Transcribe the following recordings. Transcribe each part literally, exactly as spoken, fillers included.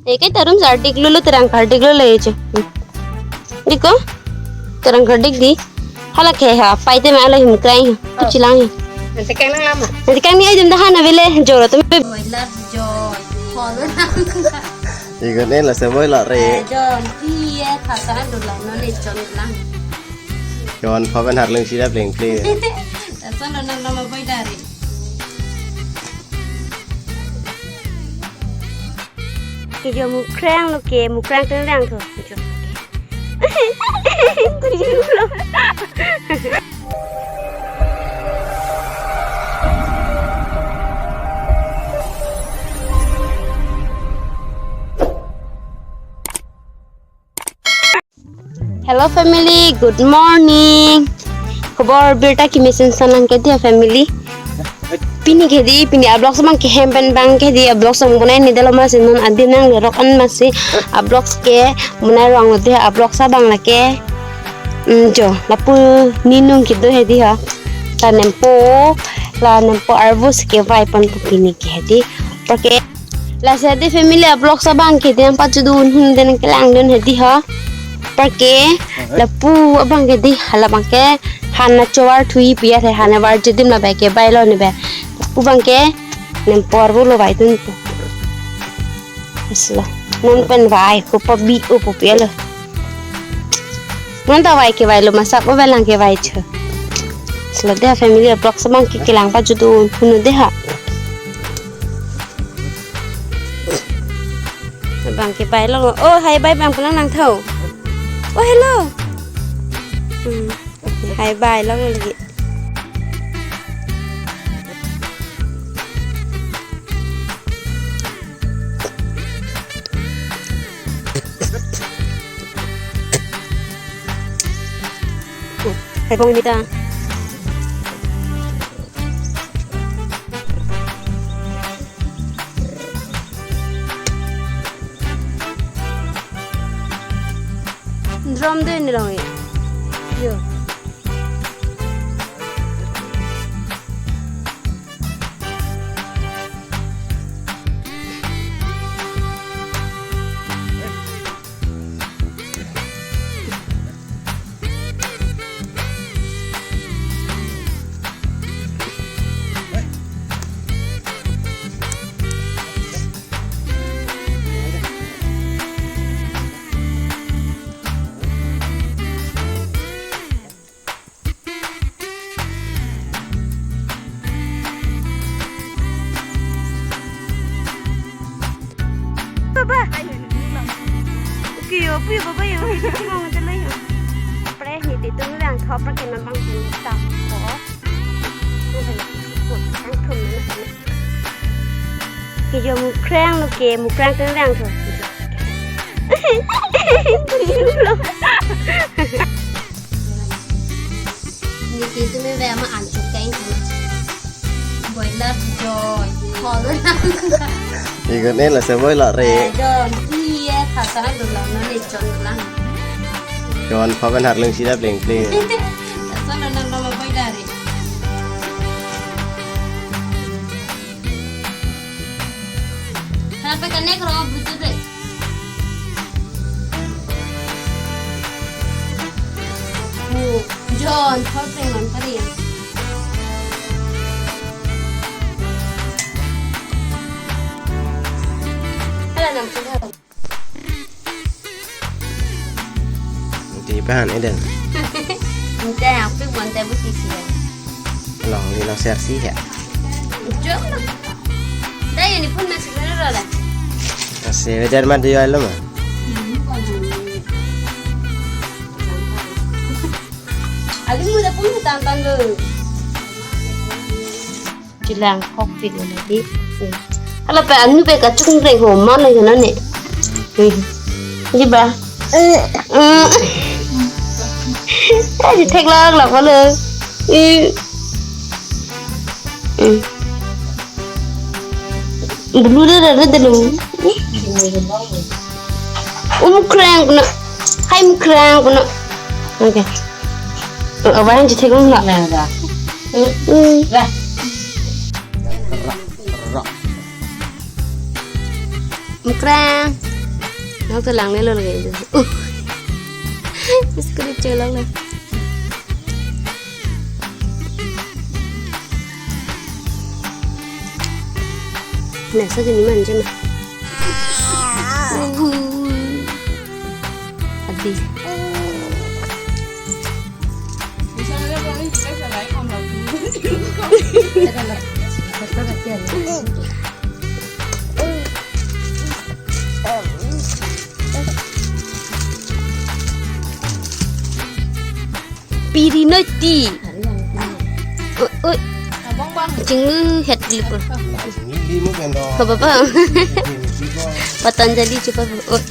Eh, kai tarum sa ardik lulu terang kardik lulu aja. Diko? Terang kardik di. Hala ke ha, pai te ma lo him krai ha. Tu chilang ha. Nanti kang nang lama. Nanti kang ni aja dah hana bele joro tu. Boiler jo. Holo nang. Ikan ni lah saya boiler re. Eh, John, iya, kata dulu no ni John lang. John, papan harlung sida pleng pleng. Lason lo nang nama boiler re. Ke jo mukrang lo ke, mukrang tengdang tu. Hello family, good morning. Khobor birta kemesen sanang ke dia family. Pini ke di, pini a-vlog samang ke hem pen bang ke di a-vlog samang bonai ni dalo mas non adim nang lerok an masi a-vlog ke bonai rong dia a-vlog sa bang lake. Hmm, jo, lapu ninung kedo he di ha. La nempo, la nempo arvus ke vai pon pu pini ke he di. Oke. Lasi di family a-vlog sa bang ke di nang pachudun hun di nang kelangdun he di ha. Oke. Lapu abang ke di hala bang ke hana chowar thui pia the hana var jedim la bai ke bai lo ni bai. Lapu bang ke nempo arvus lo bai tun tu. Aslo. Non pen vai ko pabi o papi alo. Non ta vai ke vai lo masak o belang ke vai cho. Aslo dia family a-vlog samang ke kelang pachudun hunu de ha. Bang ke bai lo. Oh, hai bai bang pulang nang thau. Oh, hello. Hmm. Hai bai long lagi. Hai bong ini ta. Drum de ni long e. Yo. Baba. Oke yo, puyo baba yo. Mau ngejelo yo. Pre ni titung yang khop pre kena bang ni tap ko. Ke jo mukrang lo ke, mukrang tengdang tu. Ni ke tu me ve ama anchuk kain tu. Boiler jo, holo nang. Ikan ni lah saya boiler re. Eh, John, iya, kata dulu no ni John lang. John, papan harlung sida pleng pleng. Lason lo nang nama boiler re. Kenapa kena kerong butuh deh? Oh, John, kau pengen kali ya? Kalau nang sudah. Di bahan eden. Ente yang pik monte bu sisi ya. Long ni long sersi ya. Jom lah. Dah ini pun masih mana lah. Masih belajar mah dia lo mah. Alim muda pun tantan lo. Chilang kokpit na di. Hala pe anu pe kachung reng ho man na ne. Di ba. Aji thek lak lak palo. Bulu de de de lu. Um krang kuna. Hai krang kuna. Okay. Awa han jithek lak. Nang da. Mm. Rak, rak. Mukrang. Nang to langlelo lagi itu. Uh. Biscuit chelok le. Nasa gini manja mah. Adi. Piri noi ti. Oi, oi. Chinglu het lipo. Apa apa? Patanjali cepat. Oi.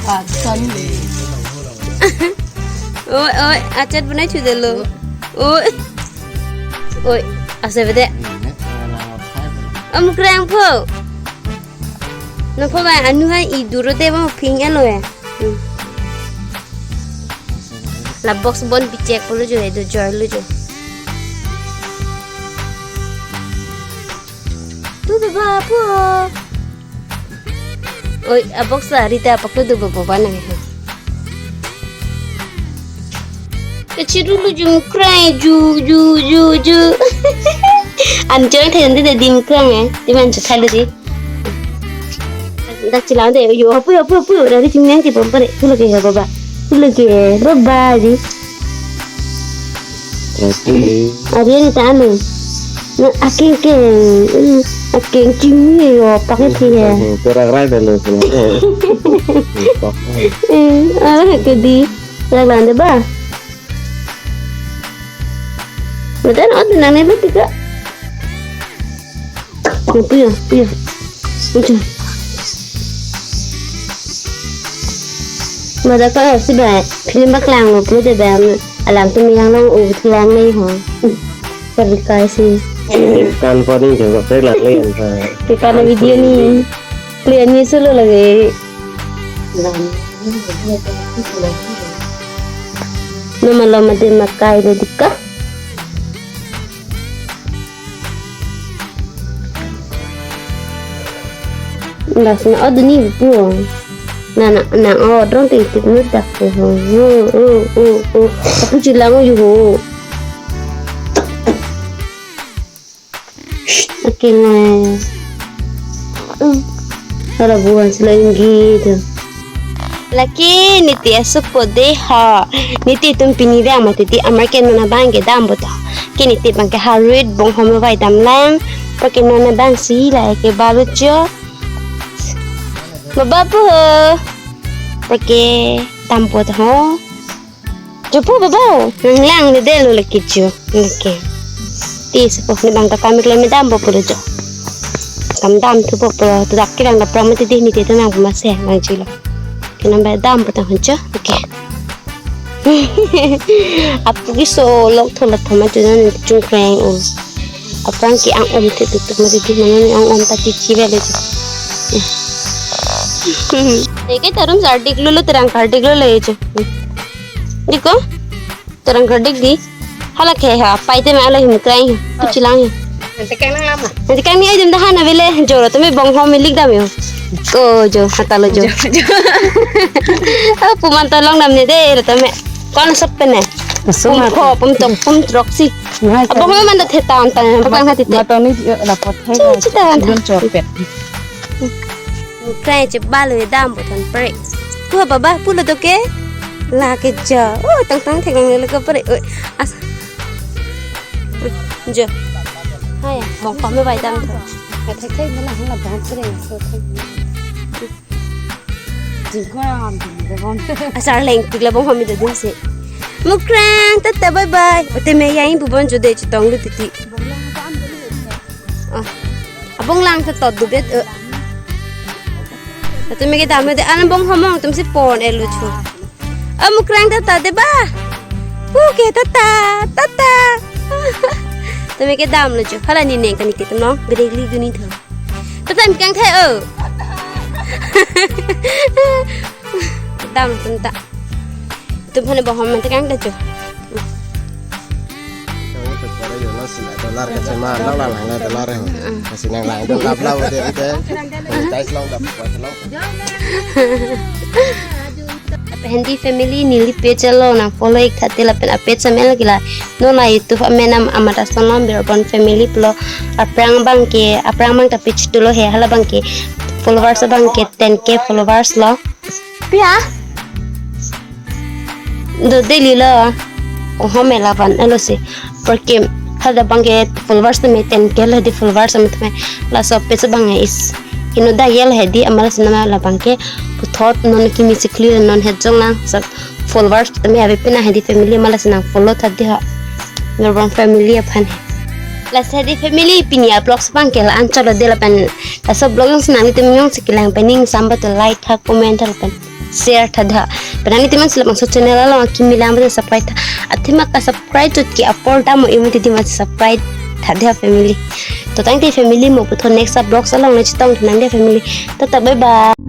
Watson. Oi, oi, achat bunai chudelo. Oi. Oi, ase bede. Amukrang pho. Nangpho ba anu ha i duro te ba ping alo eh. Hmm. La box bon picek polo jo eh, do joy lo jo. Tu ba ba po. Oi, a box la rita paklo do ba ba nang. Kachirulu jum cry ju ju ju ju. An jang thayan de dim cry eh. Di man chu thali di. Dak chilang de yo apu apu apu dari chimneng ti pom pare. Pulo ke ya baba. Pulo ke baba di. Oke. Ari ni ta anu. Na akeng keng. Hmm, akeng chingni yo pakai ti ya. Kurang rai dulu. Eh, ah, ke di. Kurang lande ba. Matan ot nang ne betika. Puyo, puyo. Puyo. Mada ka si ba film baklang lo pulo de ba alam tu miyang long u tilang nei ho. Perkai si. Kan poni jeng ko pek lak le. Kita na video ni. Clear ni solo lagi. Nama lama de makai de dika. Ndas na oduni pu. Na na na odrong te tip nu dak pu. Oh oh oh oh. Aku chilang yu ho. Oke na. Hala buan selain gitu. Lake niti asupo de ha. Niti tum pini dam mati ti amar ke nona bang ke dam boto. Ke niti bang ke harit bong home vai dam lang. Pake nona bang si la ke balu cho. Baba pu ho. Pake dam boto ho. Jopo baba, nang lang de delo lake jo. Lake. Ti sepo ni bang ta kami klem dam bo pura jo. Kam dam thu bo pura, tu dak kirang da pura mati di ni ti tu nang puma se nang jilo. Kenam ba dam bo ta hancho. Oke. Apu ki so lok thola thoma jo nan chungkreng o. Aphrang ke ang-om te tutuk mati di mana ni ang-om ta chichi bele jo. Eke tarum sardik lulu terang kardik lulu jo. Diko? Terang kardik di. Hala ke ha, pai te me ala him krai ha. Kuchilang ha. Nanti kang nang lama. Nanti kang ni ajem dahan avele joro teme bong ho milik dam yo. Ko jo, hatalo jo. Jo, jo. Ah, puman tolong dam ne de, teme. Kon sop pene. Suma. Pum ko, pum tok, pum trok si. Abong ho man da thetan tan, pakang hati te. Matong ni, eh, lapot hai. Chi, chi, tan, tan. Dun chorpet. Krai che balu dam boton pre. Pu baba pulo to ke? La ke ja. Oh, tang tang thek lang le ko pre. Oi, as. Jo. Hai, bong pam vai dam to. Ka thek thek mala hala bong pre so thek. Jingkwa am de bong. Asar leng tik la bong hami do din se. Mukrang tata bye bye. Ote me yang bu bon jo de chitong lu titi. Ah, abong lang ta tot dubet, eh. Tumi ke dam de an bong homong tum si pon elu chu. Ah, Mukrang tata de ba. Pu ke tata, tata. Tumi ke dam lu chu. Hala ni neng kani ke tum nong, gede li guni thu. Tata Mukrang the, oh. Dam tum ta. Tum hane bong homong ta kang ta chu. Dollar kachema lang lang lang dollar eh. Kasi nang lang dollar lang de de. Monetize lang dapat kuat lang. Lapen hedi family neli page along nang follow ik tha te lapen a page amen lake la. Non la YouTube amen am Amata Sonlom Birbon family pulo. Aphrang abangke, aphrang abang ta page dolo he, hala abangke followers abangke ten K followers lo. Pia? Do daily lo. Oh, home la van elo si. Porque hala abangke followers tame ten K lo, hedi followers am tame. Laso page abang is. Ino da yel hedi amal sinama la abangke puthot non kimi sikli non het jong lang. So followers tame ave pina hedi family amal sinang follow tha de ha. Birbon family aphan. Lasi hedi family pini a vlogs abangke la-an chot lo de lapen laso vlog jongsi nanglitum jongsi kelang pen ning samba to like tha, comment tha lapen share tha da. Pen nanglitum jongsi labangso channel along akimi lang pen subscribe tha. Athema ka subscribe chot ke apor tamo imu titi ma subscribe tha da family. To tangte family mo puthot next a vlogs along le chetong nang de family. Tata bye bye.